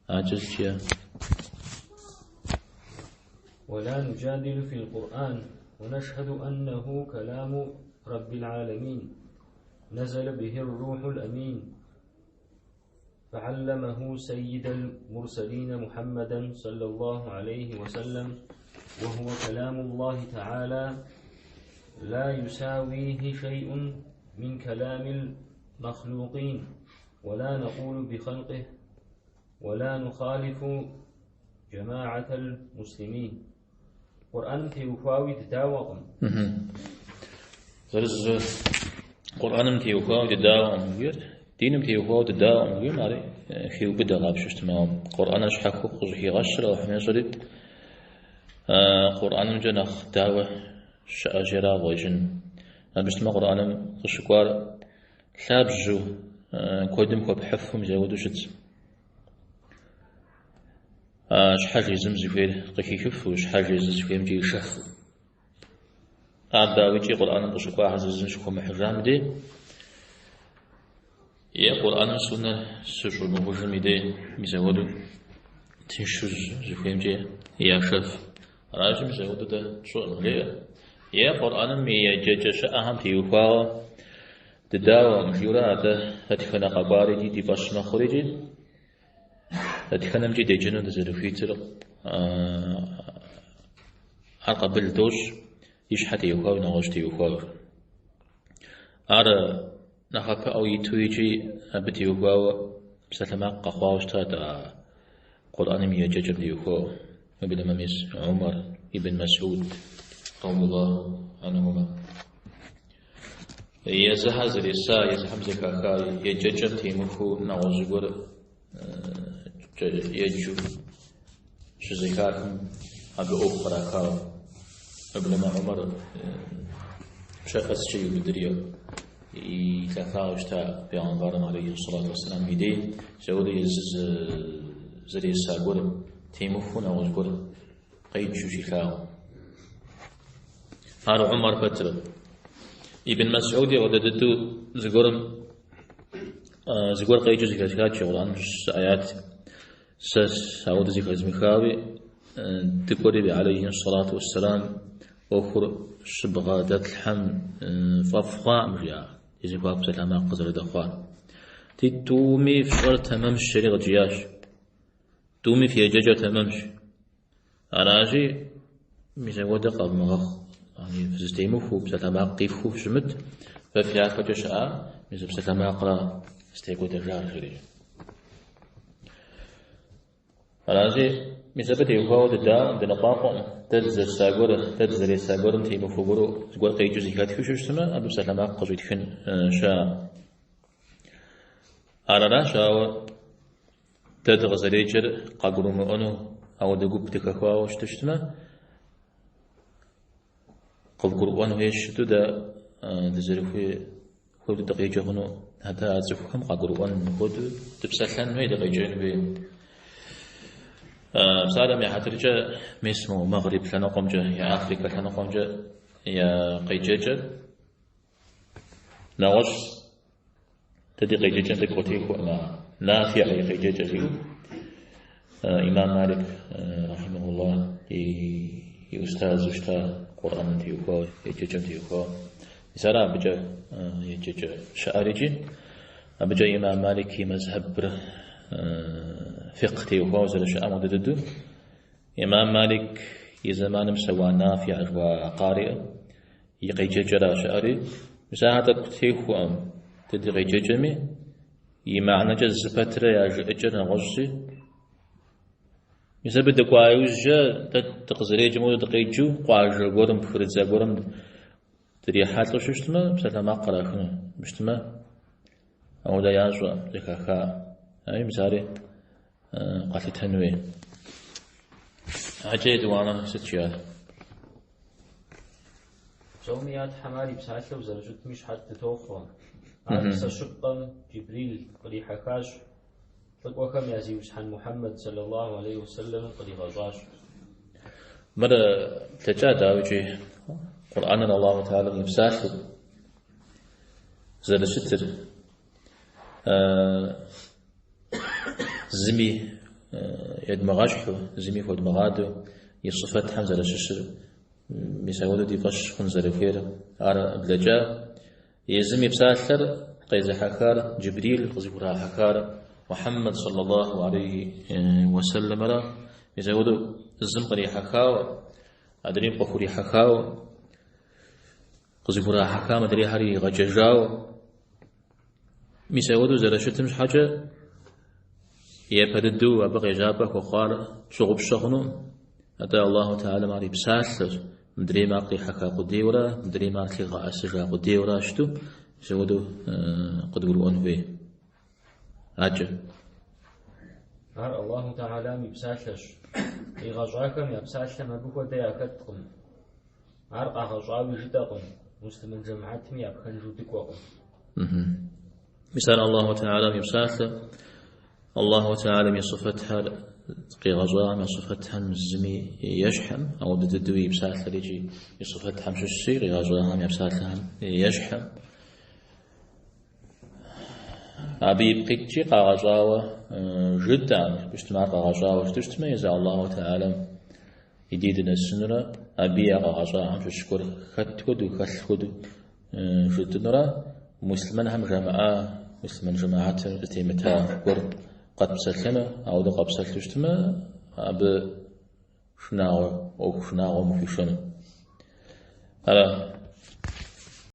Адэкӏэ сыт жиӏэ? ولا نجادل في القرآن ونشهد أنه كلام رب العالمين نزل به الروح الأمين فعلمه سيد المرسلين محمدا صلى الله عليه وسلم وهو كلام الله تعالى لا يساويه شيء من كلام المخلوقين ولا نقول بخلقه ولا نخالف جماعة المسلمين. Къурӏэным теухуауи дыдауэкъым. Зэрызу Къурӏэным теухуауи дыдауэкъым жиӏэр, диным теухуауи дыдауэкъым жиӏэм, ари хеубыдэ къапщтэу щытмэ, ауэ Къурӏэныр щхьэхуэу къыщӏыхигъэщыр Алыхьым ещӏэри, Къурӏэнымкӏэ нэхъ дауэ щыӏэщи ара къыщӏэкӏын. Абы щытмэ Къурӏэным къыщыкӏуар лъабжьэу куэдым хуэпхьыфу мис апхуэдэу щытщ. Щхьэж езым зыхуейр къыхихыфу, щхьэж езыр зыхуеймкӏэ ишэфу. Ар дауикӏи Къурӏэным къыщыкӏуахэр зы зым щыхуэмыхьыжам и дей, е Къурӏэным суннэр щыщӏымыгъужым и дей, мис апхуэдэу тыншу зыхуеймкӏэ яшэф. Аращи, мис апхуэдэу дэ тщӏыӏым, жеӏэ. Е Къурӏэным и еджэкӏэ щыӏэхэм теухуауэ дыдауэкъым, жиӏэурэ атӏэ дэтхэнэ къэкӏуари ди фӏэщ мэхъур икӏи дэтхэнэмкӏи деджэну дызэрыхуитыр ар къабыл дощӏ, и щхьэ теухуауэ, нэгъуэщӏ теухуауэ. Ар нэхъапэӏуэу иту икӏи абы теухуауэ псалъэмакъ къэхъуауэ щытат а Къурӏэным и еджэкӏэм теухуауэ. Уеблэмэ мис Умар ибн Масуд, радиаллаху анхума. Езыхэр зэреса, езыхэм зэхаха еджэкӏэм темыхуэу нэгъуэщӏ зыгуэр еджэу щызэхахым абы ӏуэху кърахауэ. Уеблэмэ Умар пщэфэцкӏэ иубыдри илъэфауэ щыта бегъымбарым алейхи сэлату уэсселам и дей, зэуэду езы зэреса гуэр темыхуэу нэгъуэщӏ гуэр къеджэу щилъагъум. Ар Умар пэтрэ. Ибн Масуди апхуэдэ дыдэу зыгуэрым зыгуэр къеджэу зэхэсхат жи Къурӏэным щыщ зы аят. Сэ ауэдэ зэхэзмыхауи дыкӏуэри алейхи сэлату уэсселам ӏуэхур щыбгъэдэтлъхьэм фӏэфӏ хъуакъым, жиӏа, ди зэхуаку псалъэмакъ къызэрыдэхъуар. Ди тӏуми фщӏэр тэмэмщ, жери къыджиӏащ. Тӏуми фи еджэкӏэр тэмэмщ. Аращи, мис апхуэдэ къэвмыгъэхъу, фызэтемыхуэу, псалъэмакъ къифхыу фыщымыт, фэ фи япэкӏэ щыӏа мис а псалъэмакъра зытекӏуэдэжар, жери. Аращи, мис абы теухуауэ дыдауэкъым, дыныкъуакъуэкъым, дэ дызэса гуэр, дэ дызэреса гуэрым темыхуэ гуэру зыгуэр къеджэу зэхэтхыу щытмэ, абы псалъэмакъ къыщӏитхын щыӏэкъым. Ар аращ, ауэ Дэ дыкъызэреджэр къагурымыӏуэну ауэдэ гуп дыхэхуауэ щыту щытмэ, къывгурыӏуэн хуейщ жытӏэу дэ дызэрыхуей хуэдэу дыкъеджэ хъуну, атӏэ а цӏыхухэм къагурыӏуэн хуэдэу дыпсэлъэн хуей, дыкъеджэн хуей. Псалъэм и хьэтыркӏэ, мис мо Мэгъриб лъэныкъуэмкӏэ, е Африкэ лъэныкъуэмкӏэ я къеджэкӏэр нэгъуэщӏ. Дэ ди къеджэкӏэм тӏэкӏу къытехуэкъым а Нафиӏ и къеджэкӏэ жиӏэу Имам Малик рахьимахуллах и устазу щыта Къурӏэным теухуауэ, еджэкӏэм теухуауэ. Мис ара абыкӏэ еджэкӏэ щыӏэр икӏи абыкӏэ Имам Малик и мэзхьэбыр фикъ теухуауэ зэрыщыӏэм хуэдэ дыдэу Имам Малик и зэманым псэуа Нафиӏ жыхуаӏэ къариӏым и къеджэкӏэра щыӏэри, мис ахэр тӏэкӏу техуэкъым дэ ди къеджэкӏэми, и мыхьэнэкӏэ зы пэтрэ я жыӏэкӏэр нэгъуэщӏщи. Мис абы дыкӏуа иужькӏэ дэ дыкъызэреджэм хуэдэу дыкъеджэу, къуажэ гуэрым, пхырыдза гуэрым дрихьэлӏэу щыщытмэ, псалъэмакъ кърахыну щытмэ, ауэдэ ящӏэ, зэхаха. Ари мис ари къэлъытэн хуей. Адэкӏэ етӏуанэ сыт жиӏар? Псоми я Тхьэм ар и псалъэу зэрыщытми щыхьэт дытохъуэ. Ар Псэ щыпкъэм Джибрил кърихьэхащ, лӏыкӏуэхэм я зиусхьэн Мухьэммэд сэллаллаху алейхи уэсэллэмым къригъэщӏащ. Мыр блэкӏа дауикӏи Къурӏэныр Аллаху Тэхьэлам и псалъэу зэрыщытыр зыми едмыгъэщхьу, зыми хуэдмыгъадэу и сыфэтхэм зэрыщыщыр, мис апхуэдэу ди фӏэщ хъун зэрыхуейр ар блэкӏа. Езым и псалъэр къезыхьэхар Джибрил, къызыхурахьэхар Мухьэммэд саллаллаху алейхи уэсэлэмра. Мис апхуэдэу зым кърихьэхауэ, адрейм къыхурихьэхауэ, къызыхурахьэхам адрейхэр иригъэджэжауэ. Мис апхуэдэу зэрыщытым щхьэкӏэ япэ дыдэу абы къежьапӏэ хуэхъуар тщыгъупщэ хъунукъым. Атӏэ Аллаху Тэхьэлам ар и псалъэщ, мыдрейм ар кърихьэха къудейуэрэ, мыдрейм ар лъигъэӏэсыжа къудейуэра щыту, мис апхуэдэу къыдгурыӏуэн хуей. Акӏэ. Ар Аллаху Тэхьэлам и псалъэщ. Къигъэщӏахэм я псалъэм абы хуэдэ яхэткъым. Ар къагъэщӏауи жытӏэкъым, муслъымэн жэмыхьэтми я пхэнжу дыкӏуэкъым. Мис ар Аллаху Тэхьэлам и псалъэ, Аллаху Тэхьэлам и сыфэтхэр къигъэщӏахэм я сыфэтхэм зыми ещхьым, ауэдэ дыдэу и псалъэр икӏи и сыфэтхэм щыщщи, къигъэщӏахэм я псалъэхэм ещхьым. Абы ипкъ иткӏи къагъэщӏауэ жытӏэм, щытмэ ар къагъэщӏауэ щыту щытмэ, езы Аллаху Тэхьэлам и дей дынэсынурэ, абы я къагъэщӏахэм щыщ гуэр хэт хуэдэу, хэлъ хуэдэу жытӏынурэ, муслъымэнхэм жамыӏа, муслъымэн жэмыхьэтыр зытемыта гуэр къэтпсэлъыну, ауэдэу къэпсэлъу щытмэ, абы шынагъуэ, ӏуэху шынагъуэм ухуишэну. Ара.